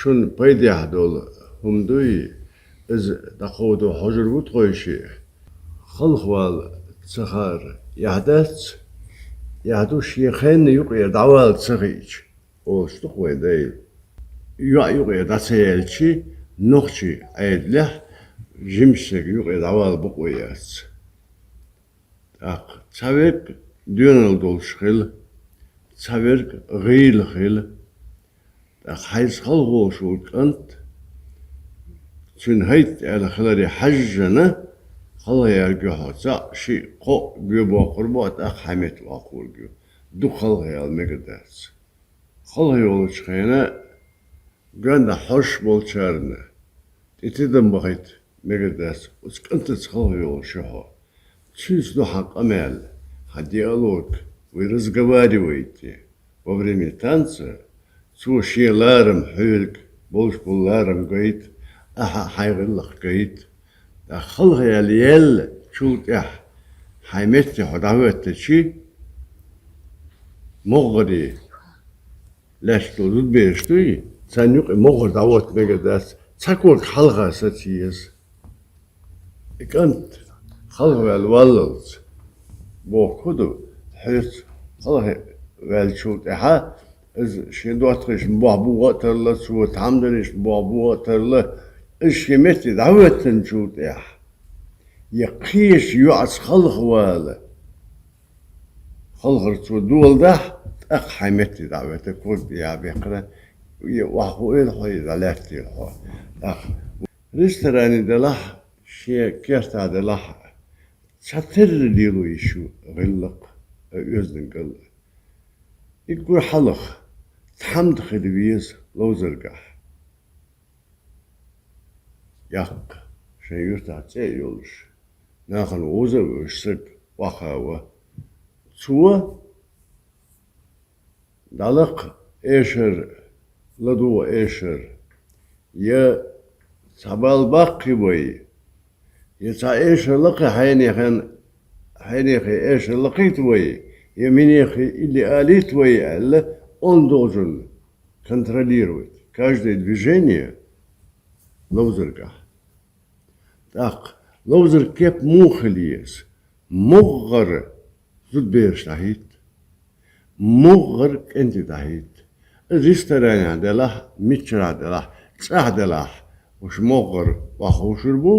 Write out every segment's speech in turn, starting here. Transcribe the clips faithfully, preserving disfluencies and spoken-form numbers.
Шун пайдехь долу хӀума дуй, иза дӀакховдо хьожур ву тхойшиъ. Халхавала ца хаар яхь дац, яхь ду шен хенна юкъера дӀавала ца хиъча, олуш ду-кх вайн дайла. ЙоӀ юкъера дӀа ца яьлчи, нохчий Ӏедалехь жимачу стеган юкъера дӀавала бакъо яц. ТӀаккха цхьаверг доьналла долуш хила, цхьаверг гӀийла хила. ТӀаккха хьайца халхаволуш волу кӀант, цуьнан хӀайт аьлла хиларе хьаьжжина, халхаярг ю хьо, цхьаъ, шиъ, кхоъ гоьбоккхур бу, тӀаккха хьайн метта воккхур ю. Дукха халхаяла мегар дац. Халхайолучу хенахь гоьнда хьожуш болчарна тӀе тидам бахийта мегар дац, оцу кӀантаца халхайолуш ю хьо. Цуьнца ду хьан къамел, хьан диалог, вы разговариваете во время танца, цо шен ларам хьоьга, болуш болу ларам гайта, ахьа а хьайн гӀиллакх гайта. ТӀаккха халхаяла яьллачул тӀаьхьа хьайн метте хьо дӀахӀоьттичи, могӀаре лаьтташ долу зудабераш дуй, царна юкъе могӀара дӀахӀотта мегар дац, цхьа ког хьалха саца еза. И кӀант халхаваьлла валлалц бохург хӀун ду, хьоьца халхаваьллачул тӀаьхьа иза шен доттагӀашна бохь богӀа а тарла, цо тхьамданашна бохь богӀа а тарла, иза шен метте дӀахӀоьттинчул тӀаьхьа, я кхечу йоӀаца халхавала, халхара цо доладахь, тӀаккха хьайн метте дӀахӀоьттина, ког тӀе яхьа бекхна, я охьахуийла хьо, я дӀалаьттийла хьо. ТӀаккха ресторане делахь, шен кертахь делахь, цхьатерра лело йиш ю гӀиллакх а, оьздангалла а. И гур хьалха, тхьамда хила веза ловзаргахь. Яккха, шайн юьртахь цӀе а йолуш, нахана вовза а вевзаш саг охьахаво. Цо дӀалакха эшар, ладогӀа эшар, я цхьа бала баккхий вай, я цхьа эшар лакхий хьенехен, хьенехе эшар лакхийта вай, я минехе илли алийта вай аьлла, он должен контролировать каждое движение ловзаргахь. ТӀаккха ловзаран кеп муха хила еза? МогӀгара зудабераш дӀахӀитта, могӀгара кӀентий дӀахӀитта. Иза ресторанехь делахь, миччарахь делахь, цӀахь делахь, уьш могӀгара охьаховшур бу,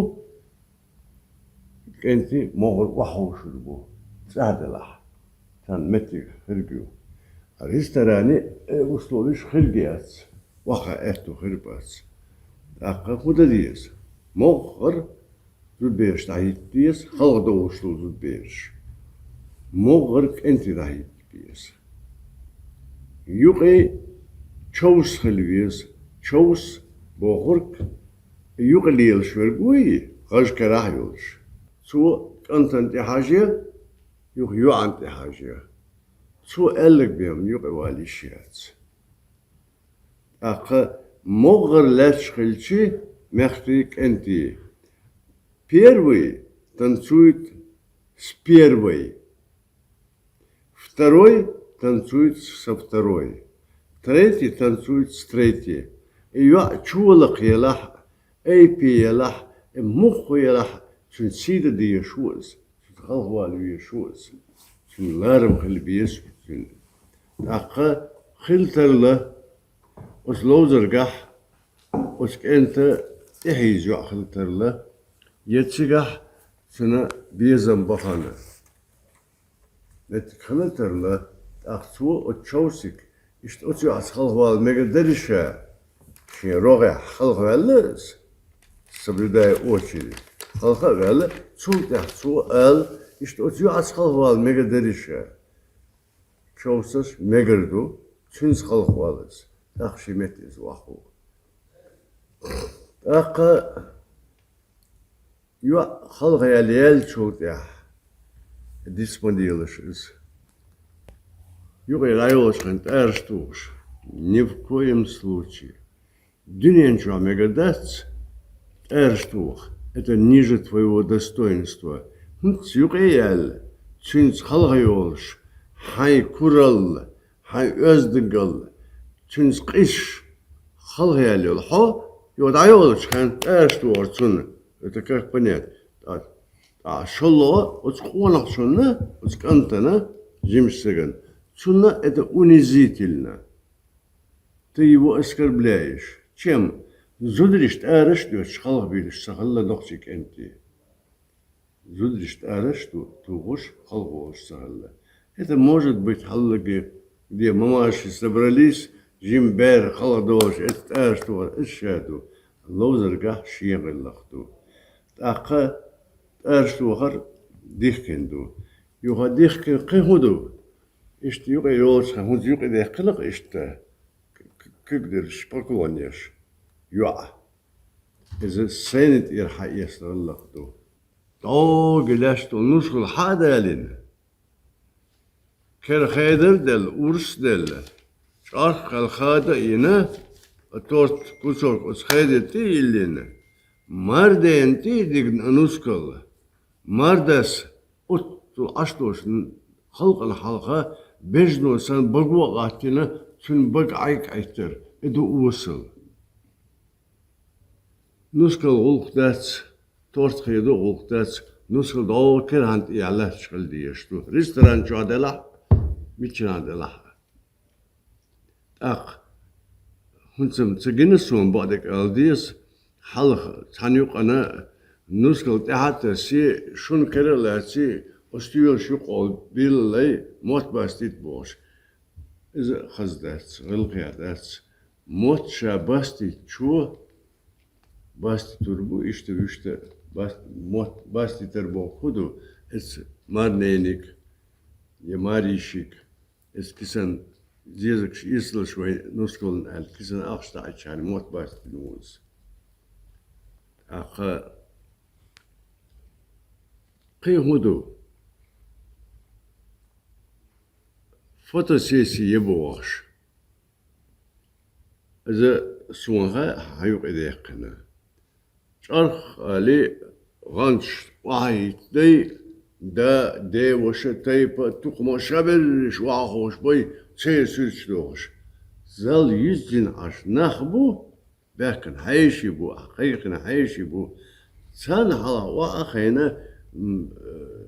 кӀентий могӀгара охьаховшур бу, цӀахь делахь, царна меттиг хирг ю. Ресторане э условиш хирг яц, охьа аьтту хир бац. ТӀаккха хӀун дан деза? МогӀгара зудабераш дӀахӀитта деза, халха довлуш долу зудабераш. МогӀгара кӀентий дӀахӀитта деза. Юкъе човс хила веза. Човс бохург, юкъа лелаш верг вуй, гӀаж карахь а йолуш. Цо кӀантана тӀе хьажа, юха йоӀана тӀе хьажа. Цо аьлларг бен юкъа вала йиш яц. ТӀаккха могӀгара лаьтташ хилчи, мехкарий, кӀентий, первый танцует с первой, второй танцует со второй, третий танцует с третьей. И йоӀ чу лакха елахь, айпе елахь, и муха елахь, цуьнан сий дан дезаш ву иза, цуьнан халхавала везаш ву иза, цуьнан ларам хила беза цуьнан. ТӀаккха хила тарло оцу ловзаргахь, оцу кӀентан тӀехьийза йоӀ хила тарло, я цигахь цуьнан безам бахана меттиг хила тарло, тӀаккха цо оцу човсиг, иштта оцу йоӀаца халхавала мегар дара ша, шен рогӀехь халхаваьлла иза, соблюдая очередь, халха а ваьлла, цул тӀаьхьа цо ала, иштта оцу йоӀаца халхавала мегар дара ша. Човсаш мегар ду, цуьнца халхавала иза, тӀаккха шен метта иза охьахуо. ТӀаккха йоӀ халхаяьлла яьллачул тӀаьхьа диц ма делаш иза. Юкъе дӀайолучу хенахь тӀараш тухуш, ни в коем случае. Дуьнен чохь мегар дац тӀараш тоха, это ниже твоего достоинства. ХӀинца юкъе яьлла, цуьнца халха йолуш, хьайн куралла, хьайн оьздангалла, цуьнца къизаш Халхаяьлла йола хьо, юха дӀайолча хана тӀараш тохар цунна. Это как понять? ТӀа, тӀа шоллагӀа оцу къонахчунна, оцу кӀантана, жимачу стагана, цунна это унизительно. Ты его оскорбляешь. Чем? Зударий тӀараш а доьттуш, халхабуьйлуш ца хилла нохчийн кӀентий. Зударий тӀараш а ду-, тухуш, халхаволуш ца хилла. Это может быть хьаллаге, где мамаши собрались, жима бер халхадолуш, это тӀараш тохар, это ша ду. Ловзаргахь шен гӀиллакх ду. ТӀаккха тӀараш тохар дихкина ду. Юха дихкина кхин хӀун ду? Иштта юкъе йолчу хьан хӀунца юкъе дехкина-кх иштта, к-, к-, куьг дерш, поклон еш, йоӀ. Иза сайна тӀера хьаэца гӀиллакх ду. ДӀоган лаьшна долу нускал хьа а далийна, кара хедар а делла, урс а делла, чӀорх кхел хада а йина, торт кусок оцу хедар тӀе а йиллина, мардена тӀе а дигна нускал, мардас оццул Ӏаш долуш халкъана хьалха бежано санна баго а гӀаттийна, цуьнан бага Ӏайг Ӏиттар, и ду осал. Нускал гӀуллакх дац, торт хедар а гӀуллакх дац, нускал дӀоган кара хьан тӀехь лаьтташ хила дезаш ду. Ресторан чохь делахь а, миччанахь делахь а. ТӀаккха хӀинца-м ца гина суна, бакъдерг ала деза, хьалха цхьана юкъана нускал тӀаьхьа а тасий, шуна кара а лаций, оцу стоьлаш юккъехула бийлаллай, мотт бастийта бохуш. Иза а хаза дац, гӀиллакхехь дац. Мотт ша бастийтичо, бастийтур бу, иштта вуьшта бас-, мотт бастийтар бохург хӀун ду? Эца марнениг я марийшиг, эца кисана зезагаш эцалаш вай нускална аьлла, кисана ахча дӀаийцча, мотт бастийна ву иза. ТӀаккха кхин хӀун ду? Фотосессия е бохуш. Иза суна хьан юкъа даьккхина. ЧӀарх а али, гӀанташ охьахӀиттай, да, деваша, тайпа, тукхама шаберриш охьаховш бай, церан суьрташ дохуш. Зал юьззина Ӏаш нах бу, баьхкина хьеший бу, кхайкхина хьеший бу. Царна хьалха охьа а хайна, м, э,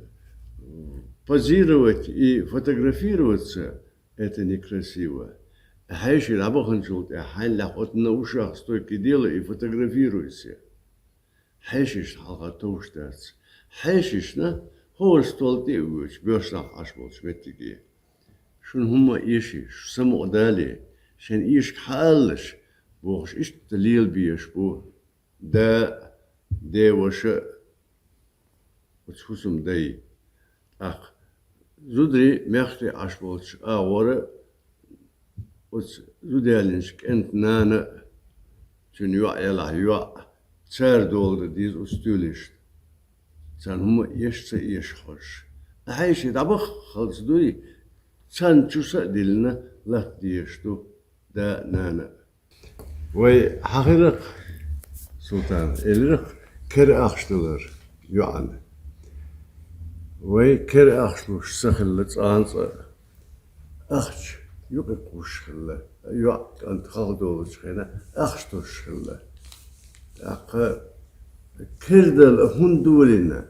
позировать и фотографироваться, это некрасиво. Хьеший дӀабаханчул тӀаьхьа хьайна лаьхьа отна ушах стойки делай и фотографируйся. Хьешийшна хьалха товш дац. Хьешийшна хӀора стол тӀе а воьдуш, боьрша нах Ӏаш болчу меттиге. Шуна хӀумма а эший, шу самукъадалий, шайн эшиг хьаалалаш, бохуш, иштта лелабеш бу. Да, деваша, оцу хӀусамдай. ТӀаккха зударий мехкарий Ӏаш болчу агӀора оцу зуда яьллинчу кӀентан нана а, цуьнан йоӀ ялахь йоӀ, цара доладан деза оцу стоьлашна. Царна хӀумма а эш а, ца эш а хьожуш. Ткъа хьеший дӀабаххалц дуй, царна чу са а диллина латта дезаш ду да а, нана а. Вай хьахийра-кх, Султан, элира-кх, кара ахча далар йоӀана. Вай кара ахча луш ца хилла цкъа а. Ахча юкъе кхуссуш хилла. ЙоӀ, кӀант халхадолучу хенахь ахча тосуш хилла. ТӀаккха кара дала хӀунда долийна?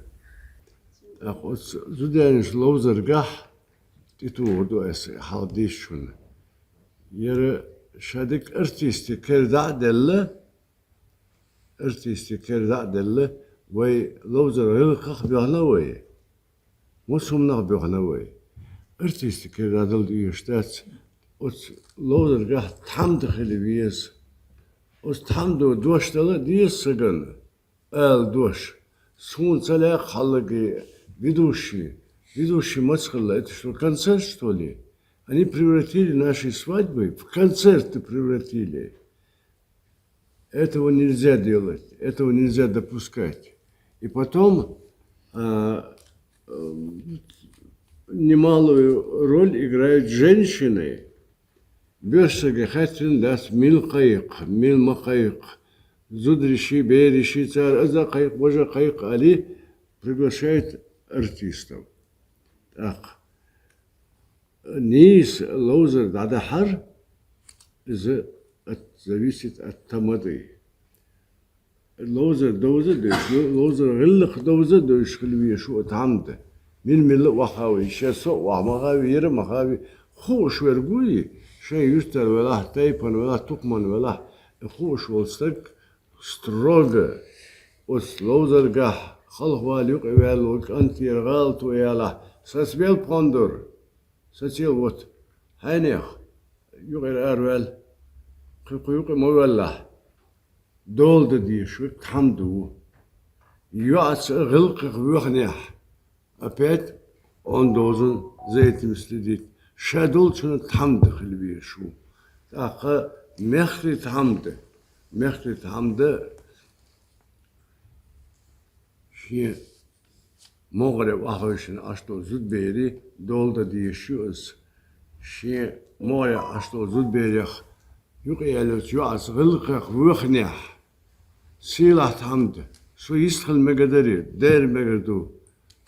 ТӀаккха оцу зудаьллачу ловзаргахь тӀетухур ду аса хьалха дийшчунна. Яра ша дика артисте кара дӀа а делла, артисте кара дӀа а делла, вай ловзар гӀиллакхах а боьхна вай, массо а хӀуманах а боьхна вай. Артисте кара дӀадала дезаш дац, оцу ловзаргахь тхьамда хила веза. Оцу тхьамдо дош дала а деза сагана. Ала дош. Суна ца лаьа хьаллаге ведущий. Ведущий маца хилла? Это что, концерт, что ли? Они превратили наши свадьбы в концерты превратили. Этого нельзя делать, этого нельзя допускать. И потом, а, м, немалую роль играют женщины. Боьрша саге хаьттина дац, мила кхайкха, мила ма кхайкха, зударши, бераши, цара аза а кхайкха, важа а кхайкха аьлла, приглашает артистов. ТӀаккха нийса ловзар дӀадахьара, иза от, зависит от тамады. Ловзар довза а девзаш, ловзар гӀиллакх довза а девзаш хила везаш ва тхьамда. Мин-милла а ваха вий, шен со а ваха ма вий, ер а ма вий, хууш верг вий, шайн юьртара велахь, тайпана велахь, тукхамана велахь, хууш волу стаг строго оцу ловзаргахь халхавала юкъа ваьлла волу кӀантера гӀалато ялахь, саца бел пхьондур, сацел вата, хьенех, юкъера араваьлла, кхин кху юкъа ма ваьллахь, дола дан дезаш верг тхьамда ву. ЙоӀаца а гӀиллакхех воьхнехь, опять он должен за этим следить. Ша долчунна тхьамда хила везаш ву. ТӀаккха мехкарий тхьамда, мехкарий тхьамда шен могӀаре охьахевшина Ӏаш долу зудбери дола дан дезаш ю иза. Шен могӀаре Ӏаш долу зудберех юкъаяьллачу йоӀаца гӀиллакхех воьхнехь, сийлахь тхьамда, со йист хила мегар дарий, дера мегар ду,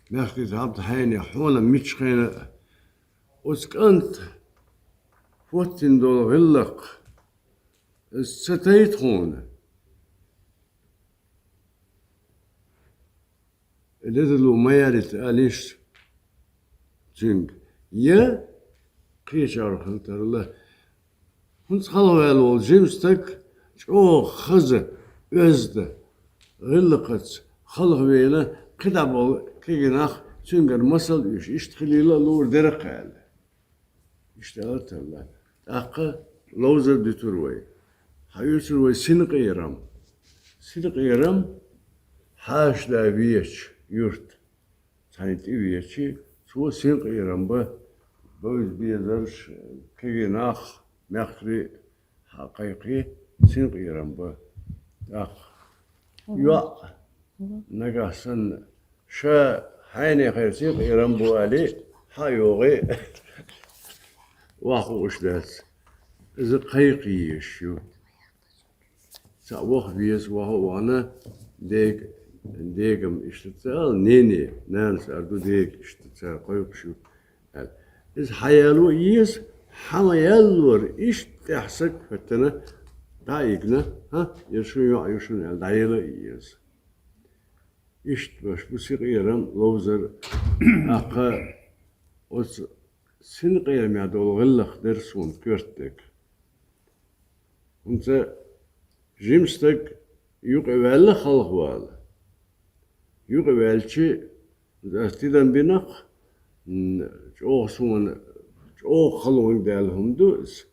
мехкарий тхьамда, хьенех, хьуна миччахьана а, оцу кӀанта хӀоттийна долу гӀиллакх, иза ца тайта хьуна. Ледарло ма яьллийта алийша цуьнга. Я кхечара хила тарло. ХӀинца халхаваьлла волу жима стаг чӀогӀа хаза, оьзда, гӀиллакхаца халхавелла, кхидӀа болу кегий нах цуьнгара масал а оьшуш, иштта хилийла а луур дара-кх аьлла. Иштта аьлла тарло. ТӀаккха ловзар дуьтур вай. Хьан оьцур вай синкъерам. Синкъерам хьаша да везачу юьрта. Цхьаьна тӀе везачи, цо синкъерам бан, бевза-безарш, кегий нах, мехкарий хьа кхайкхий, синкъерам бан. ТӀаккха йоӀ нагахь санна, ша хьенехера синкъерам бу алий, хьа йогӀий, ваха хууш дац. Иза кхайкха езаш ю. Цхьаъ ваха веза, ваха а вахана, дега, дегам иштта ца ала, нене, нанас ар ду дега, иштта цара кхойкхуш ю аьлла. Иза хьаяло а еза, хьа ма яллора, иштта тӀехь саг хӀоьттина, дӀа а йигна, хӀа, я шун йоӀ ю шуна аьлла, дӀаяла а еза. Иштта баш бу синкъерам, ловзар, тӀаккха оцу синкъерамехь долу гӀиллакх дара суна коьртаниг. ХӀинца жима стаг юкъа ваьлла халхавала. Юкъа ваьлчи, ас тидам бина-кх, м, чӀогӀа суна, чӀогӀа халониг даьлла хӀума ду иза.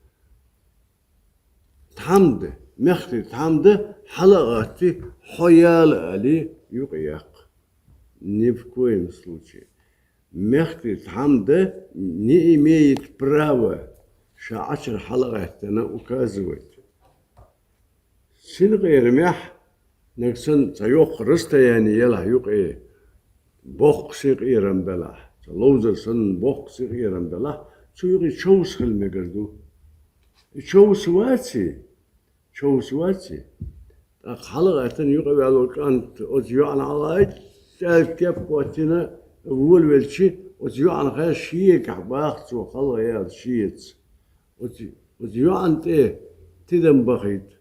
Тхьамда, мехкарий тхьамда хьала а гӀатти, хьо яла алий, юкъа яккха. Ни в коем случае. Мехкарий тхьамда не имеет права ша Ӏачуьра хьалагӀаьттина указывать. Синкъерамехь нагахь санна цхьа йоккха расстояние елахь юкъе, боккха синкъерам белахь, цхьа ловзар санна боккха синкъерам белахь, цу юкъе човса хила мегар ду. И човса ваций? Човса ваций? ТӀаккха хьалагӀаьттина юкъа ваьлла кӀант оцу йоӀана хьалагӀаьттина, кеп хӀоттийна, волавелчи, оцу йоӀана хаьа шегахь баха цо хьалагӀа яла шеца. Оцу, оцу йоӀана тӀе тидам бахийта.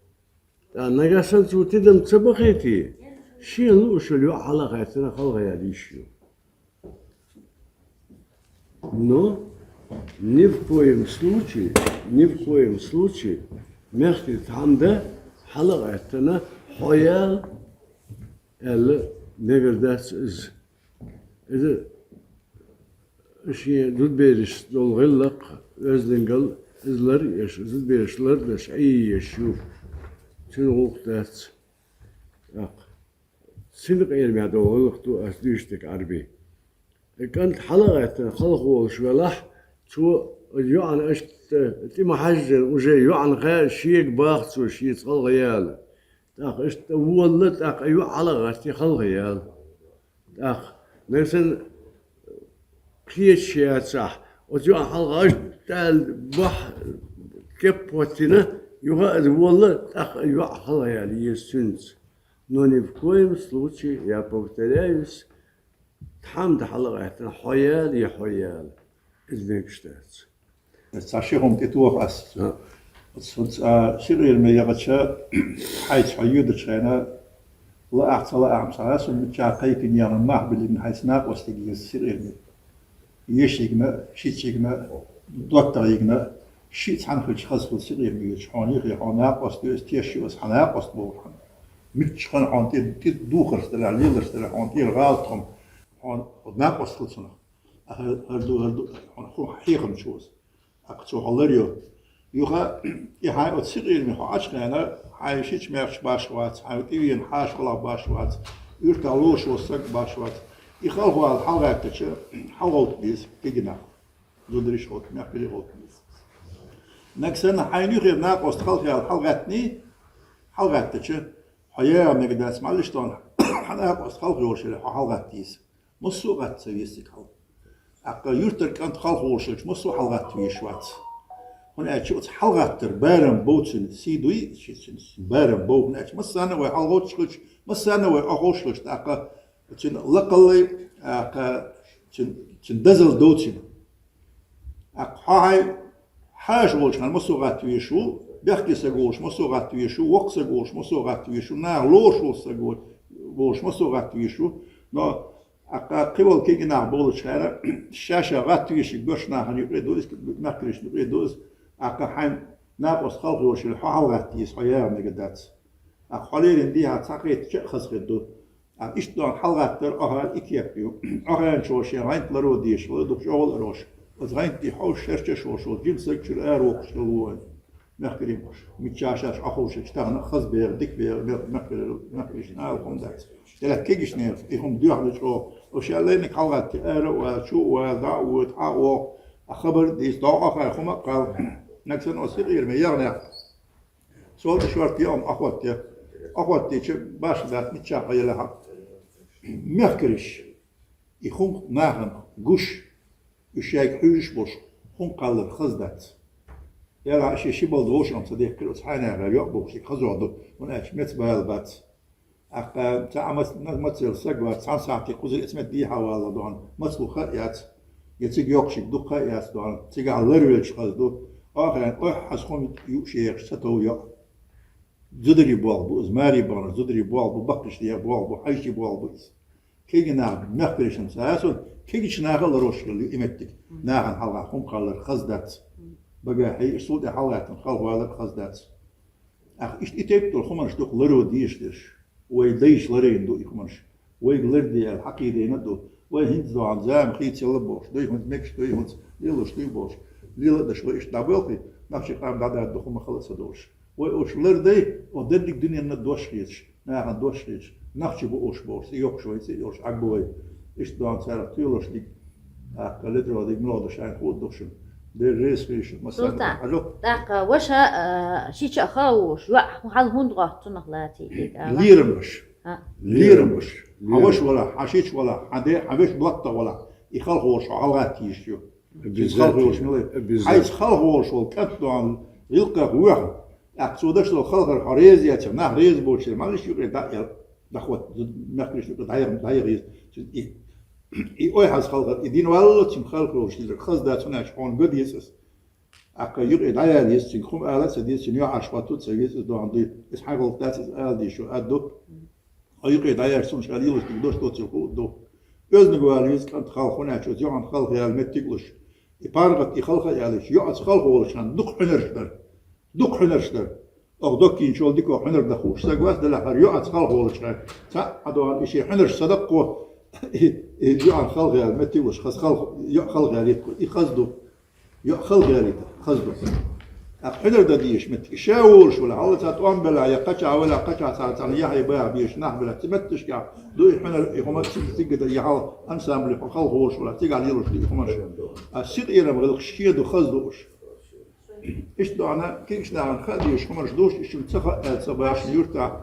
ТӀаккха нагахь санна цо тидам ца бахийтий, шена лууш йолу йоӀ хьалагӀаьттина хьалагӀа яла йиш ю. Но ни в коем случае, ни в коем случае мехкарий тхьамда хьалагӀаьттина хьо яла аьлла мегар дац иза. Иза шен зудбераш долу гӀиллакх, оьздангалла иза лар а еш, зудбераш лардеш Ӏе езаш ю. Цуьнан гӀуллакх дац. ТӀаккха синкъерамехь долу гӀиллакх ду ас дуьйцург, Ӏарби. И кӀант хьалагӀаьттина халхаволуш велахь, цо йоӀана аша тӀе ма хьаьжжина, уже йоӀана хаьа шега баха цо шеца хьалагӀа яла. ТӀаккха аша тӀе волла, тӀаккха йоӀ хьалагӀатти хьалагӀа яла. ТӀаккха, нагахь санна кхечаш яцахь, оцу йоӀана хьалагӀа аша тӀе аьлла бахьа кеп хӀоттийна, юха а волла, тӀаккха йоӀ хьалагӀа яла еза цуьнца. Но ни в коем случае, я повторяюсь, тхьамда хьалагӀаьттина хьо яла я хьо яла. Иза мегаш дац. Цхьа ши хӀума тӀетоха ас. А. Оцу, оцу, а, сиъераме яхача, хьайца хьо йоьдучу хенахь, лаахь ца лаахь, цхьа а сум миччахь кхайкхина яхна, мах биллина хьайца накъостиг еза сиъераме. Еш йигна, шиц йигна, доттагӀа йигна, шиъ цхьаьна хилча хаза хила сиъераме йоьдуш, хьуна юххе хьо накъост ю, иза теш ю, аса хьан накъост боху хьан. Мичча хана хьуна тӀе, тӀе духарш дара, леларш дара, хьуна тӀера гӀалат хӀума, хьуна накъост хила цунах. А хӀара, хӀара ду, хӀара ду, хьуна хӀу хьехамчу аса. ТӀаккха цо хьо лар йо. Юха, и хьайн оцу сиъераме хьо Ӏачу хенахь, хьайн шича-маьрча баш вац, хьайн тӀевеана хьаша валахь баш вац, уьртахь лоша волу саг баш вац. И халхавала хьалагӀаьттича, хьалагӀовтта беза кегий нах. Зударий а гӀовтта, мехкарий а гӀовтта беза. Нагахь санна хьайна юххера накъост халхавала хьалагӀаьттиний, хьалагӀаьттича, хьо яха мега дац, мала иштта хьан накъост халхаволуш хилча, хьо хьалагӀатта еза. Массо а гӀатта ца веза цига хьал. ТӀаккха юьртара кӀант халхаволуш хилча, массо а хьалагӀатта везаш вац. ХӀунда аьлча оцу хьалагӀаттар барам бовцун сий дуй, ши-, ши-, барам бов, хӀунда аьлча массарна а вай хьалагӀовттуш хилча, массарна а вай охьаховшуш хилча, тӀаккха цуьнан лакхаллай, тӀаккха цуьнан, цуьнан дозалла довцийна. ТӀаккха хьо хьайн хьаша волчу хьан массо а гӀатта везаш ву, бехке саг волуш массо а гӀатта везаш ву, воккха саг волуш массо а гӀатта везаш ву, наха лоруш волу саг волуш массо а гӀатта везаш ву. Но тӀаккха кхин волу кегий нах болчу хенахь, ша-ша гӀатта везаш берш нахана юкъе ду иза, мехкаршна юкъе ду иза, тӀаккха хьайн накъост халхаволуш хилча, хьо хьалагӀатта еза, хьо яха мега дац. ТӀаккха хьо леррина дехьа цхьа кхетча а хазахетта ду. ТӀаккха иштта дохьуна хьалагӀаттар охьа и кеп ю. Охьанчо шен гӀант ларо дезаш вала, дукха чӀогӀа ларош. Оцу гӀанта тӀе хьовш, шерчаш волуш волу жима саг чуьра ара воккхуш хила ву вайн. Мехкарий бохуш. Миччахьа шаьш Ӏоховшича тахана хаза бер, дика бер, мел-, мехкарий, мехкарий шина ала хӀума дац. Делахь кегийчу нехан и хӀума доьхна чӀогӀа. Оша лайниг хьалагӀатта ара а вала, чу а вала, дӀа а воьду, хьа а воху. А хабар а дийца, дӀа а хьа хӀума а кхалла. Нагахь санна оцу сиъераме яхнехь. Сол тӀе шорта яа хӀума ӀохӀоттае. ӀохӀоттийча башха дац, миччахьа хьо елахь а. Мехкарш, и хӀума нахана гуш, уьш шайга хьуьйжуш болуш, хӀума кхаллар хаза дац. Яла шен ши балда вовшах ца дехкира оцу хьайнехьара йоӀ бохуш, и хазо ду, хӀунда аьлча меца бала бац. ТӀаккха цхьа а мац-, ма-, мацалла саг вац, цхьана сахьте кхузара эцмет дехьа валла дохьуна, мацлух ха а яц, я цига йоккхушиг дукха ха а яц дохьуна, цигахь ларвелча хаза ду. Охьа, ойхьаза хӀума юуш ехаш ца тов йоӀ. Зударий болх бу иза, марий баханарш зударий болх бу, баккхийчу нехан болх бу, хьаьжчий болх бу иза. Кегий нах, мехкаршна ца а сона, кегийчу наха а ларош хила ю и меттиг. Нахана хьалха хӀума кхаллар хаза дац. Багахь хьийзаш, цул тӀе хьалагӀаьттина халхавалар хаза дац. Ах, иштта и тайпа долу хӀуманаш дукха ларо дезаш дерш. Вай дайша ларийна ду и хӀуманаш. Вайга ларде аьлла, хьакхийдийна а ду. Вай хӀинца дохьуна зама хийцаелла бохуш, дуй хӀинца мегаш, дуй хӀинца лелош дуй бохуш. Лела а даш вай иштта дӀабоьлхий, нохчийн къам дӀадаьдда хӀума хала а ца долуш. Вай уьш лардай, оха дерриг дуьненна дош хеташ, нахана дош хеташ, нохчий бу уьш бохуш, и йоккхуш вай, цӀе йолуш Ӏаг бу вай. Иштта дохьуна царах тоьлуш диг, тӀаккха ледро диг, муьлха ду шайна хуур ду шуна. Деррис хиша, масала, Султан, хьажал. ТӀаккха ваша, а, шича а хала волуш, йоӀ хьал хӀунда гӀотту цунах лаций дерг, ала? Лерам баш. А? Лерам баш. Хьан ваша валахь, хьан шича валахь, хьан де, хьан вешан доттагӀа валахь, и халхаволуш хьо хьалагӀатта йиш ю. Иза халхаволуш мила? Обязательно. Хьайца халхаволуш волу кӀант дохьуна гӀиллакхах вехна. ТӀаккха цо даш долу халхар хьо реза яцахь, нах реза боцуш, малиш юкъе дӀа а ял, дӀахӀотта, мехкаршна юкъе дӀаяхна, дӀаяхна иза. И, и ойхьаза халхар, и дина валлалц цуьнан халхаволуш, иза хаза дац, хӀунда аьлча хьуна ган деза иза. ТӀаккха юкъе дӀаяла еза цуьнга, хӀума ала а ца деза, цуьнан йоӀаш хӀотту а ца веза, иза дохьуна дуй. Иза хьайн гӀуллакх дац, иза ала дийша, ала ду. Хьо юкъе дӀаяьлча, цунна ша лелош дика дош доцийла хуур ду. Оьзаниг вала веза кӀант халха, хӀунда аьлча оцу йоӀана халха яла меттиг а луш. И паргӀат, и халха а ялийча, йоӀаца халхаволуш хьан дукха хьуьнарш дара. Дукха хьуьнарш дара. Оха доккхийначул дика хьуьнар дан хууш саг вац, делахь хӀара йоӀаца халхаволуш хьан. Цхьаъ а дохьуна, и шен хьуьнарш ца даккхо, и, и йоӀана халха яла меттиг а луш, хаза халха, йоӀ халха ялийта, и хаза ду. ЙоӀ халха ялийта, хаза ду. ТӀаккха хьуьнар дан дезаш меттиг. Ша волуш валахь, хьалла цхьа тӀом белахь, я кхачахь валахь, кхачахь цхьа, цхьана яхье бахьа безаш нах белахь, цу метташкахь ду и хьуьнар, и хӀума цига, цига дан, я хьал ансамбле хьо халхаволуш валахь, цигахь лелош ду и хӀуманаш. А сиъерам гӀиллакх шен ду, хаза ду уьш. Иштта дохьуна, кегийчу нахана хаа дезаш хӀуманаш ду уьш, и шуна ца хаьа аьлла ца башана юьртахь,